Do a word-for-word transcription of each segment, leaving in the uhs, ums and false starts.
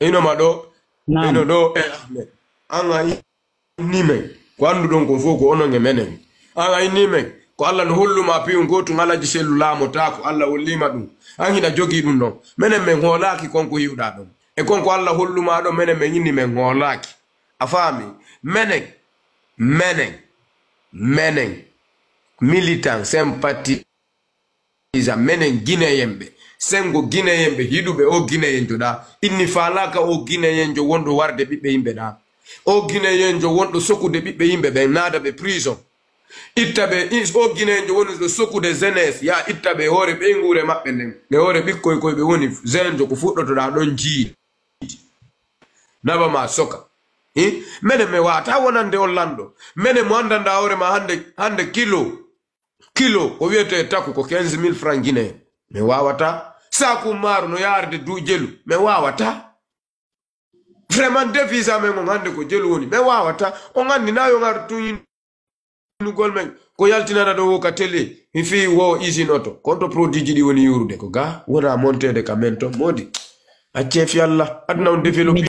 Ino ma ɗo, Naam. Ino ɗo, e Ahmed. An a inni men. Ko annduɗon kon fow ko onon e menen. An a inni men. Ko Alla no hollu ma piyun gootun alaji sellu laamotaako. Alla hollii ma ɗun. An hiɗa jogii ɗun non. Menen men hoolaaki kon ko yi'uɗaa ɗon. E kon ko Alla hollu ma ɗon, menen men inni men hoolaaki. A faami? Menen, menen, menen, militant, sympathisant, menen Gineyen ɓe, sengo Gineyen ɓe, hiɗuɓe o Gineyenjo ɗa, inni faalaaka o Gineyenjo wonɗo warde ɓiɓɓe yimɓe ɗa. O Gineyenjo wonɗo sokude ɓiɓɓe yimɓe ɓen, naada ɓe prison. Itta ɓe, in-, o Gineyenjo wonɗo sokude jeunesse, ya itta ɓe e hoore ɓeynguure maɓɓe nden, e hoore ɓikkoy koy ɓe woni jeune jo ko fuɗɗotoɗaa ɗon jiidi. Naba ma soka. Hi? Menen mi waata wonande on lanɗo. Menen mo anndanɗaa hoore ma hannde, hannde kilo, kilo ko wiyetee taku ko quinze mille francs guinéen. Mi waawata. Saaku maaru no yaarde du jelu. Mi waawata. Vraiment devise amen on hannde ko jelu woni. Mi waawata. On anndi na yo ngar tuñin nugol men ko yaltinata ɗo wo ka télé, mi fii wo usine oto. Ko on to produit ji ɗi woni yuurude ko ga, wona monteede ka men ton. Moodi, accee fi Allah, aduna on développé. Mi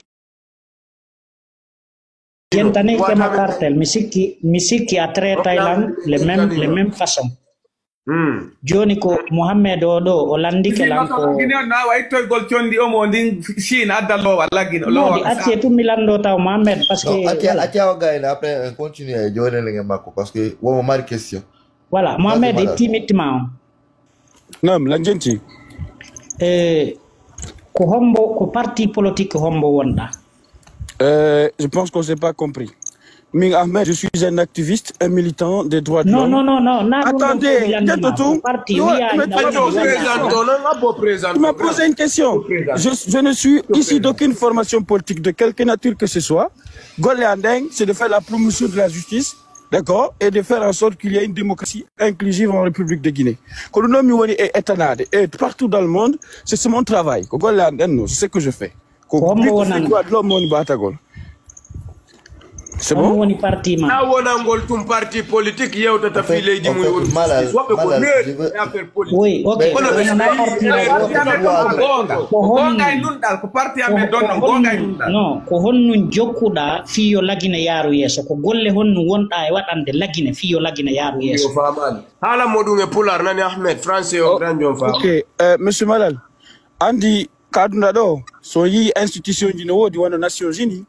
yentani Kema Cartel, mi sikki, mi sikki a traitay lan le même, le même façon. Hmm. Jooni ko Mohammed o ɗo, o landike lan ko. Guinée on na wa ittoygol condi omo ndin Chine adda lowa lagin, lowa. Moodi, accee tun mi lando taw Mohammed, parce que, non, acca, voilà. Acca o gayna, après, on continue e joonele nge makko, parce que womo mari question. Voilà, Mohamed, itti mitti ma on. Naam, lan jenti? Eh, ko hombo, ko parti politique hombo wonɗa? Euh, je pense qu'on s'est pas compris. Min Ahmed, je suis un activiste, un militant des droits de l'homme. Non, non, non, non. Attendez, jento tu. Parti, non, mais tu m'as posé une question. Tu m'as posé une question. Je, je ne suis ici d'aucune formation politique de quelque nature que ce soit. Golle an ɗen, c'est de faire la promotion de la justice. D'accord? Et de faire en sorte qu'il y ait une démocratie inclusive en République de Guinée. Ko ɗum ɗon mi woni e etanaade. Et partout dans le monde, c'est c'est mon travail. Ko golle an ɗen non, c'est ce que je fais. Ko hombo wonani? Droit de l'homme woni batagol. C'est bon? Woni parti ma? Na wonangol tun parti politique yewtata fii leydi mum woni justice. Woɓɓe ko neur e affaire politique. Oui, ok. Kono ɓe wonana parti ma. Ko honno? Gonga e nunɗal, ko parti amen donno, gonga e nunɗal. Non, ko honno jokkuɗa fii yo Lagine yaaru yeeso? Ko golle honno wonɗa e waɗande Lagine fii yo Lagine yaaru yeeso? Yo faamaani. Haala mo ɗum e Pulaar nani Ahmed, français o grand jon faama. Ok, euh, monsieur Malal, andi ka aduna ɗo, so yii institution ji no woodi wano Nations Unies,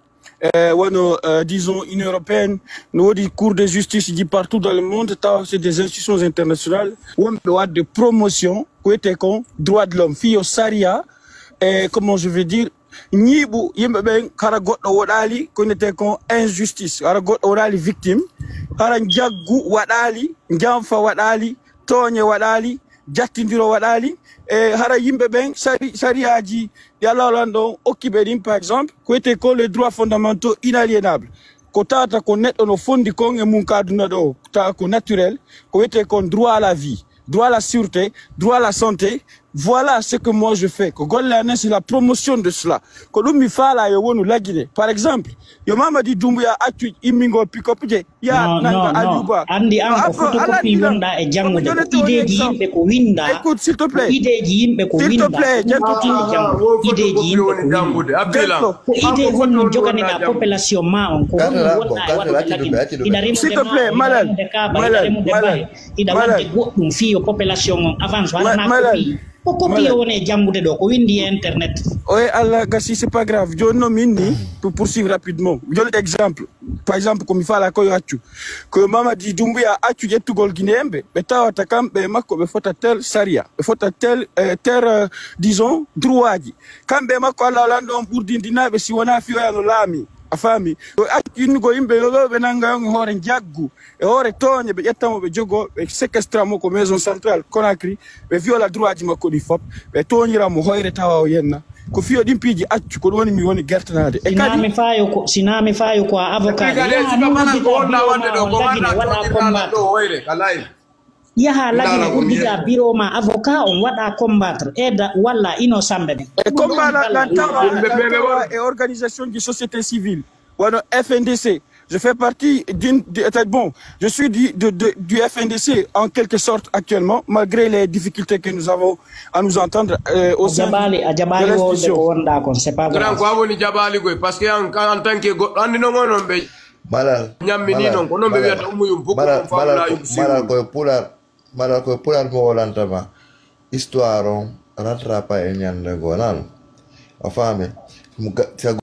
euh, wano, euh, disons, Union Européenne, no woodi Cour de justice ji partout dans le monde, tawa c'est des institutions internationales, wonɓe waɗde promotion, ko wiyetee kon droit de l'homme, fii yo sariya, e comment je vais dire, ñiiɓu yimɓe ɓen, hara goɗɗo waɗaali ko innetee kon injustice, hara goɗɗo waɗaali victime, hara njaggu waɗaali, njanfa waɗaali, tooñe waɗaali, jattindiro waɗaali, e hara yimɓe ɓen sari-, sariyaaji ɗi Alla lanɗo on okki ɓe ɗin, par exemple, ko wiyetee ko les droits fondamentaux inaliénables. Ko tawata ko neɗɗo no fondi kon e mum ka aduna ɗo, tawa ko naturel, ko wiyetee kon droit à la vie, droit à la sûreté, droit à la santé. Voilà ce que moi je fais. Ko golle an, c'est la promotion de cela. Ko ɗum mi faala yo wonu Lagine. Par exemple, yo Mamadi Doumbouya accu immingol pick-up je. Ya nanga Aliou Ba. Andi an ko photocopie wonɗa e janngude, ko ideeji yimɓe ko winda. Écoute, s'il te plaît. Ko ideeji yimɓe ko winda. S'il te plaît, jento. Ideeji yimɓe ko winda. Ko idée honno joganiɗa population ma on, ko honno wonɗa e waɗude Lagine? Hiɗa remude maaro, hiɗa remude kaaba, hiɗa remude bahe, hiɗa waɗde goɗɗum fii yo population on avance, hara na copie. Ko copie woni e janngude ɗo, ko windi e internet. Oye, Allah gasi, c'est pas grave. Jooni non min ni, pour poursuivre rapidement. Joni exemple. Par exemple, ko mi faala ko yo accu. Ko yo Mamadi Doumbouya accu ƴettugol Guinéen ɓe, ɓe tawata kamɓe e makko ɓe fota tel sariya, ɓe fota tel, euh, ter, euh, disons, droit ji. Kamɓe e makko Alla lanɗo on ɓurdindinaaɓe si wonaa fiyoya no laami. A faami? Ko accu innugol yimɓe yo ɓe nanga on e hoore njaggu, e hoore tooñe, ɓe ƴetta mo, ɓe jogo, ɓe séquestra mo ko maison centrale Conakry, ɓe viola droit ji makko ɗi fop, ɓe tooñira mo hoyre tawa o yenna. Ko fiyo ɗin piiji accu, ko ɗum woni mi woni gertanaade. E kadi mi faayo ko, si naa mi faayo ko a avocat, yaha noddita biro ma on Lagine, waɗa combattre. Yaha Lagine, uddita biro ma avocat on, waɗa combattre. Aida walla ino sambe ɓen. E combat lan tawa e organisation ji société civile, wano F N D C, Je fais partie d'une, de- de- bon, je suis du, de- de- du F N D C en quelque sorte actuellement, malgré les difficultés que nous avons à nous entendre euh, au sein de l'institution. Grand ko a woni jaɓaali koy, parce que en, en tant que goɗɗo anndi non o non ɓe Malal. Ñammini Malal, non, ko non ɓe Malal, wiyata ummu yum, bukku Malal, ɗum fawna Malal, yum ko- Malal siwul. Koye pular. Malal koye pular mo wolantama. Histoire on rattrapa e ñande goo nano. A faami? Mo ga- si a